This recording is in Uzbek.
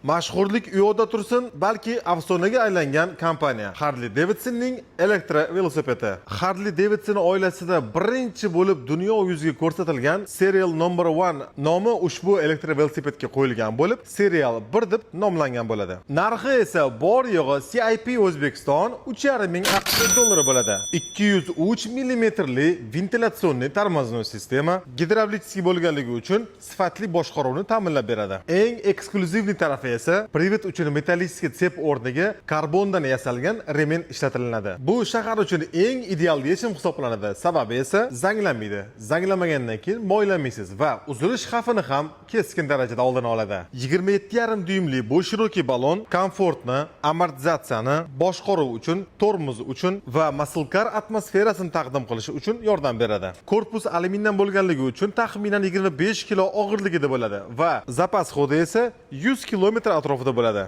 Mashhurlik u yoqda tursin, balki afsonaga aylangan kompaniya Harley Davidsonning elektrovelosipedi. Harley Davidson oilasida birinchi bo'lib dunyo yuziga ko'rsatilgan Serial Number 1 nomi ushbu elektrovelosipedga qo'yilgan bo'lib, Serial 1 deb nomlangan bo'ladi. Narxi esa bor yo'g'i CIP O'zbekiston 3,5 ming AQSh dollari bo'ladi. 203 millimetrli вентиляционный тормозной система гидравлический bo'lganligi uchun sifatli boshqaruvni ta'minlab beradi. Eng эксклюзивный tarafi esa привод uchun металлический цепь o'rniga karbondan yasalgan ремень ishlatilinadi. Bu shahar uchun eng ideal yechim hisoblanadi. Sababi esa zanglamaydi. Zanglamagandan keyin moylamaysiz va uzilish xavfini ham keskin darajada oldini oladi. 27,5 dyuymli bu широкий balon komfortni, amortizatsiyani, boshqaruv uchun, tormoz uchun va muscle car atmosferasini taqdim qilishi uchun yordam beradi. Korpus alyumindan bo'lganligi uchun taxminan 25 kilo og'irligida bo'ladi va запас хода esa 100 kilometr atrofida bo'ladi.